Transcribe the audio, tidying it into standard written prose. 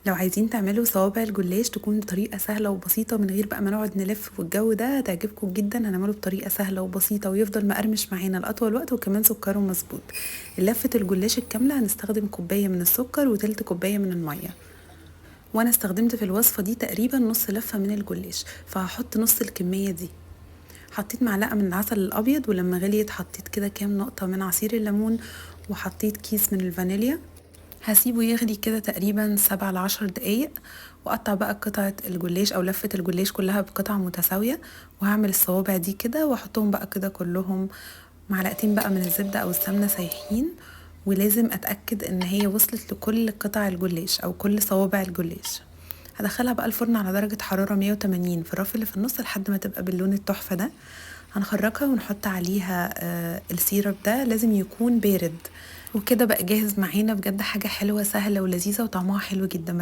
لو عايزين تعملوا صوابع الجلاش تكون بطريقة سهلة وبسيطة من غير بقى ما نقعد نلف والجو ده، هتعجبكم جدا. هنعمله بطريقة سهلة وبسيطة ويفضل مقرمش معانا لاطول وقت، وكمان سكره مظبوط. لفه الجلاش الكاملة هنستخدم كوباية من السكر وتلت كوباية من المية، وانا استخدمت في الوصفة دي تقريبا نص لفه من الجلاش، فهحط نص الكمية دي. حطيت معلقه من العسل الابيض، ولما غليت حطيت كده كام نقطة من عصير الليمون، وحطيت كيس من الفانيليا. هسيبه يغلي كده تقريبا 7 ل10 دقايق، واقطع بقى قطعه الجلاش او لفه الجلاش كلها بقطع متساوية، وهعمل الصوابع دي كده واحطهم بقى كده كلهم. معلقتين بقى من الزبدة او السمنة سايحين، ولازم اتاكد ان هي وصلت لكل قطع الجلاش او كل صوابع الجلاش. هدخلها بقى الفرن على درجة حرارة 180 في الرف اللي في النص لحد ما تبقى باللون التحفة ده. هنخرجها ونحط عليها ال syrup ده، لازم يكون بارد. وكده بقى جاهز معانا. بجد حاجة حلوة سهلة ولذيذة وطعمها حلو جدا.